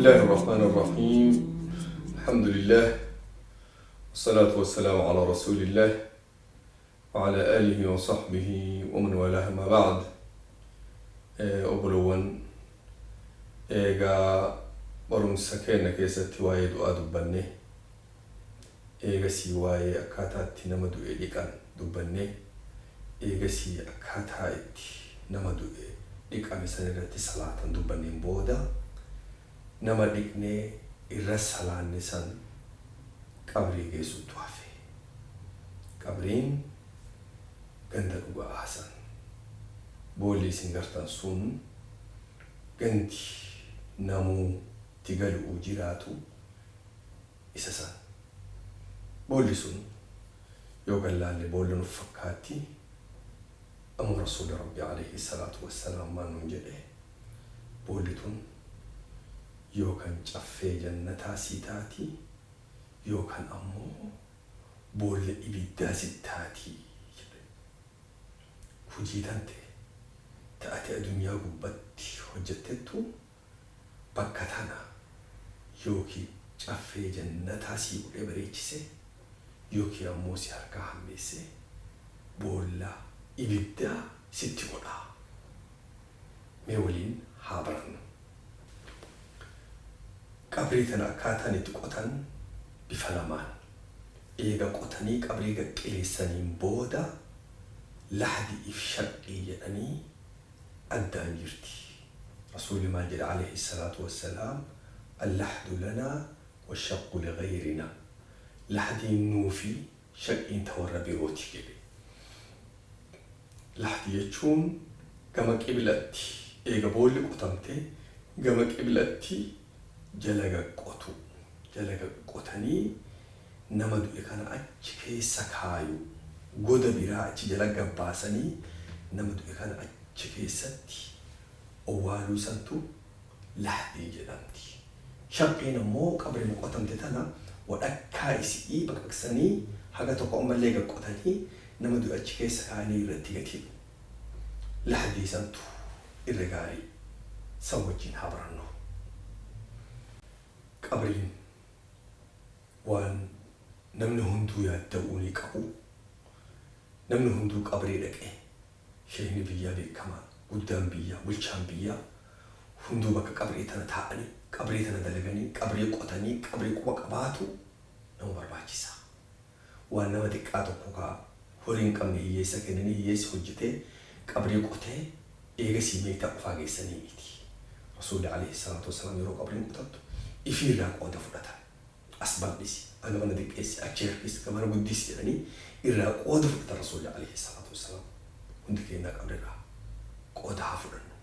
الله الرحمن الرحيم الحمد لله والصلاة والسلام على رسول الله وعلى آله وصحبه ومن والاه ما بعد. Obbolowwan, eegaa barumsa keenya keessatti waa'ee du'aa dubbanne, eegasii waa'ee akkaataa itti nama du'e dhiqan dubbanne, eegasii akkaataa itti nama du'e dhiqame san irratti salaatan dubbanneen booda, nama dhiqnee irra salaanne san qabrii geessutu hafe. Qabriin ganda dhuga'aa san. Boolli isin gartan sun gandi namuu itti galu'uu jiraatu isa san. Boolli sun yoo gad laalle boolla nuf fakkaatti, ammoo Rasuulli Rabbii aleyhi salaatu wassalaam maal nuun jedhe? Boolli tun yookan caffee jannataa sii taati yookan ammoo boolla ibiddaa sit taati jedhe. Hujii tante ta ati adunyaa gubbatti hojjattettu bakka tana yookiin caffee jannataa sii godhee bareechise yookiin ammoo si harkaa hammeessee boolla ibiddaa sitti godha. Mee waliin haa barannu. Qabrii tana akkaataan itti qotan bifa lamaan. Eega qotanii qabrii gad qileessaniin booda lahdi'iif shaqqii jedhanii addaan jirti. Rasuulli maal jedhe aleyhi salaatu wassalaam? Allahdu lanaa washaqqu lighayrinaa. Lahdiin nuufi shaqqiin ta warra birooti jedhe. Lahdi jechuun gama qiblatti eega boolli qotamte gama qiblatti jala gad qotuu. Jala gad qotanii nama du'e kana achi keessa kaayuu. Goda biraa achi jala gad baasanii nama du'e kana achi keessatti owwaaluu santu lahdii jedhamti. Shaqqiin ammoo qabrima qotamte tana wadhakkaa isi'ii baqaqsanii haga tokko ammallee gad qotanii nama du'e achi keessa kaayanii irratti gad hidhu. Lahdii santu irra gaarii. San wajjiin haa barannu. Qabriin waan namni hunduu yaadda'uunii qabu. Namni hunduu qabrii dhaqee sheekni biyyaa beekamaan, guddaan biyyaa, bulchaan biyyaa hunduu bakka qabrii tana taa'anii, qabrii tana dalaganii, qabrii qotanii, qabrii quba qabaatu nama barbaachisa. Waan nama xiqqaa tokko ka horii hin qabne hiyyeessa kennanii hiyyeessi hojjetee qabrii qotee eegasii meeytaa qofaa geessanii miti. Rasuulli aleyhi salaatu wassalaam yeroo qabriin qotattu ifii irraa qooda fudhatan. As bal'isi, gamana diqqeessi, achi harkisi, gamana guddisi jedhanii irraa qooda fudhatan Rasuulli aleyhi salaatu wassalaam. Hundi keennaa qabrirraa qooda haa fudhannu.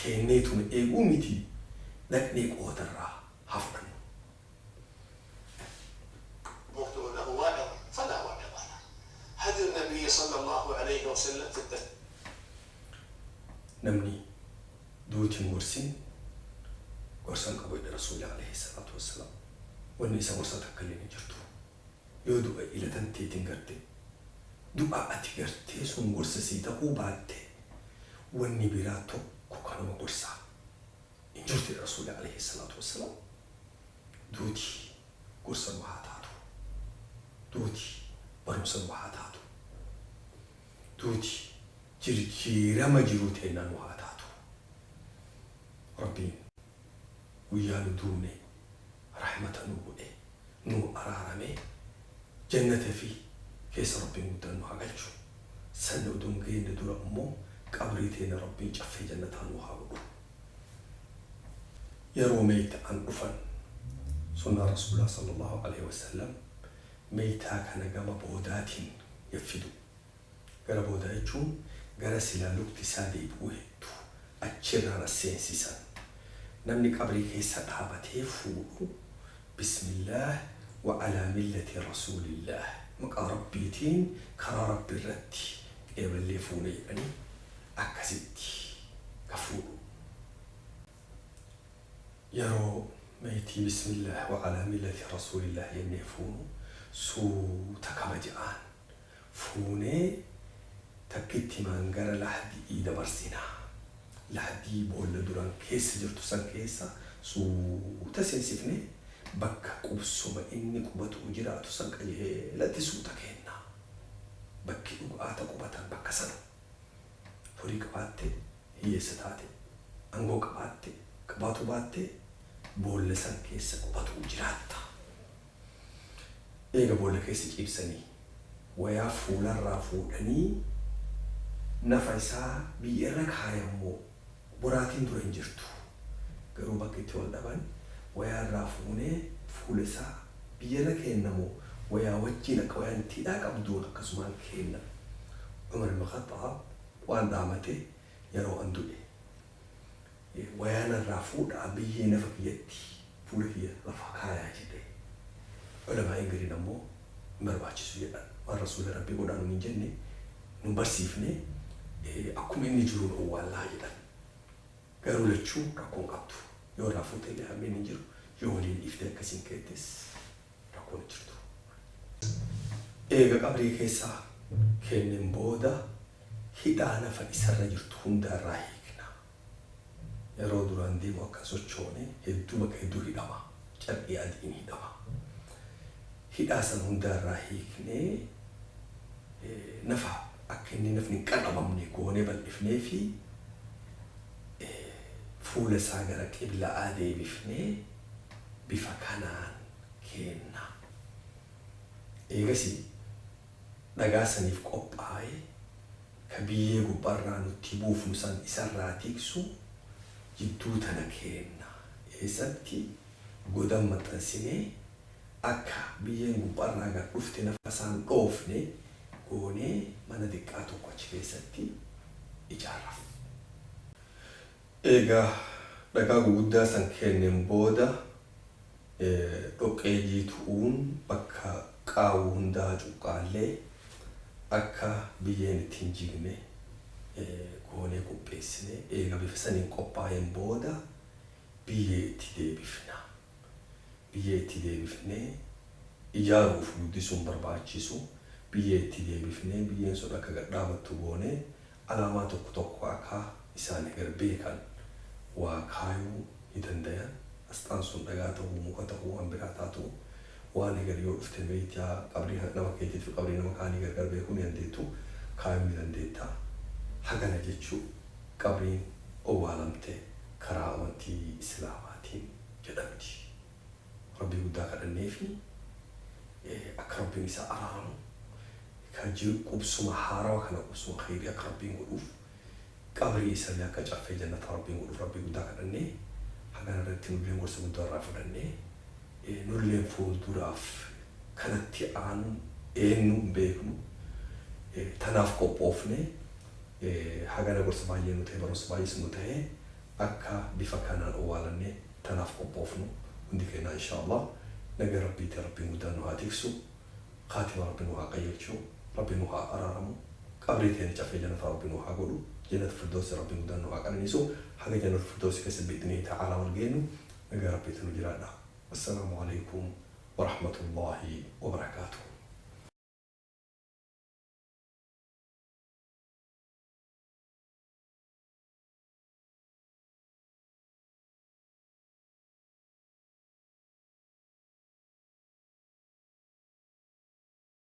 Teenneetuma eeguu miti, dhaqnee qooda irraa haa fudhannu. مكتوب له واعظا فلا واعظ له هدي النبي صلى الله عليه وسلم في الدفن. Namni duuti hin gorsin gorsa hin qabu jedhe Rasuulli aleyhi salaatu wassalaam. Wanni isa gorsa takkalleen hin jirtu. Yoo du'a ila tanteetiin garte, du'a ati gartee sun gorsa sii tahuu baatte, wanni biraa tokko ka nama gorsaa hin jirtu jedhe Rasuulli aleyhi salaatu wassalaam. Duuti gorsa nu haa taatu. Duuti barumsa nu haa taatu. Duuti jirjiirama jiruu teennaa nu haa taatu. Rabbiin guyyaa nu duune rahmata nuu godhee, nuu araaramee jannata ifii keessa Rabbiin guddaan nu haa galchu. Sanni odoo hin geenne dura ammoo qabrii teenna Rabbiin caffee jannataa nuu haa godhu. Yeroo meeyta'aan dhufan sunnaan Rasuulaa sallallaahu aleyhi wasallam meeytaa kana gama boodaatiin gad fidu. Gara boodaa jechuun gara silaa lukti isaa deebi'uu heddu achirraan as seensisan. Namni qabrii keessa dhaabatee fuudhu Bismillaah wa alaa millati Rasuulillaah, maqaa Rabbiitiin karaa Rabbii irratti qeeballee fuune jedhanii akkasitti ka fuudhu. Yeroo meytii Bismillaah wa alaa millati Rasuulillaah jennee fuunu suuta kabaja'aan fuunee takkittimaan gara lahdi'ii dabarsina. Lahdii boolla duraan keessa jirtu san keessa Suuta seensifnee bakka qubsuma inni qubatu'u jiraatu san qajeelatti suuta keenna. Bakki dhuga'aa ta qubatan bakka sana. Horii qabaatte, hiyyeessa taate, angoo qabaatte, qabaatuu baatte boolla san keessa qubatu'u jiraatta. Eega boolla keessa ciibsanii, wayaa fuularraa fuudhanii nafa isaa biyya irra kaayan moo Boraatiin dura hin jirtu. Garuu bakki itti wal dhaban wayaa irraa fuunee fuula isaa biyya irra keenna moo wayaa wajjiin akka wayaan itti hidhaa qabduun akkasumaan keenna. Umar ibn Khaxxaab waan dhaamate yeroo an du'e wayaa narraa fuudhaa biyyee nafa kiyyatti fuula kiyya lafa kaayaa jedhe. Ulamaa'iin gariin ammoo hin barbaachisu jedhan. Waan Rasuulli Rabbii godhaa nuun hin jenne nun barsiifne akkuma inni jiruun owwaallaa jedhan. Garuu lachuu rakkoo hin qabdu. Yoo irraa fuute illee hammeenni hin jiru, yoo waliin dhiiftee akkasiin keettes rakkoon hin jirtu. Eega qabrii keessa keenneen booda hidhaa nafa isarra jirtu hunda irraa hiikna. Yeroo duraan deemu akka hin sochoone hedduu bakka hedduu hidhama. Carqii adiin hidhama. Hidhaa san hundaa irraa hiiknee nafa akka inni nafni hin qarrabamne goonee bal'ifneefi fuula isaa gara qibla'aa deebifnee bifa kanaan keenna. Eegasii dhagaa saniif qophaaye ka biyyee gubbarraa nutti buufnu san isarraa tiksu jidduu tana keenna. Eessatti? Godan maxxansinee akka biyyeen gubbarraa gad dhufte nafa isaa hin dhoofne goonee mana diqqaa tokko achi keessatti ijaarraf. Eega dhagaa guguddaa san keenneen booda dhoqqee jiitu'uun bakka qaawu hundaa cuqqaallee akka biyyeen itti hin jigne goonee qopheessine. Eega bifa saniin qophaayeen booda biyyee itti deebifna. Biyyee itti deebifnee ijaaruuf guddisuun barbaachisu. Biyyee itti deebifnee biyyeen sun akka gad dhaabattu goonee alaamaa tokko tokko akka isaan eger beekan waa kaayuu ni dandayan. Asxaan sun dhagaa tahuu, muka tahuu, waan biraa taatuu waan eger yoo dhufte beeyta qabrii nama keetii fi qabrii nama kaanii gargar beekuu ni dandeettu kaayuu ni dandeetta. Hagana jechuu qabriin owwaalamte karaa amantii Islaamaatiin jedhamti. Rabbii guddaa kadhanneefi akka Rabbiin isaa araaramu ka qubsuma haarawa kana qubsuma kheyrii akka Rabbiin godhuuf qabrii isallee akka caffee jannataa Rabbiin godhuuf Rabbii guddaa kadhannee hagana irratti nulleen gorsa guddaa irraa fudhannee nulleen fuulduraaf kanatti aanu eennu hin beeknu tanaaf qophoofne hagana gorsa baay'ee nu tahe barumsa baay'ees nu tahe akka bifa kanaan owwaalannee tanaaf qophoofnu hundi keennaa inshaa Allah nagaa Rabbiitiin Rabbiin guddaan nu haa tiksu khaatimaa Rabbi nu haa qajeelchu Rabbi nu haa araaramu qabrii teena caffee jannataa Rabbi nu haa godhu jannata firdawsi Rabbiin guddaan nu haa qananiisu haga jannata firdawsi keessa bi'idnihi ta'aalaa wal geennu nagaa Rabbiitiin nu jiraadha Wassalaamu aleykum warahmatullaahi wabarakaatuh.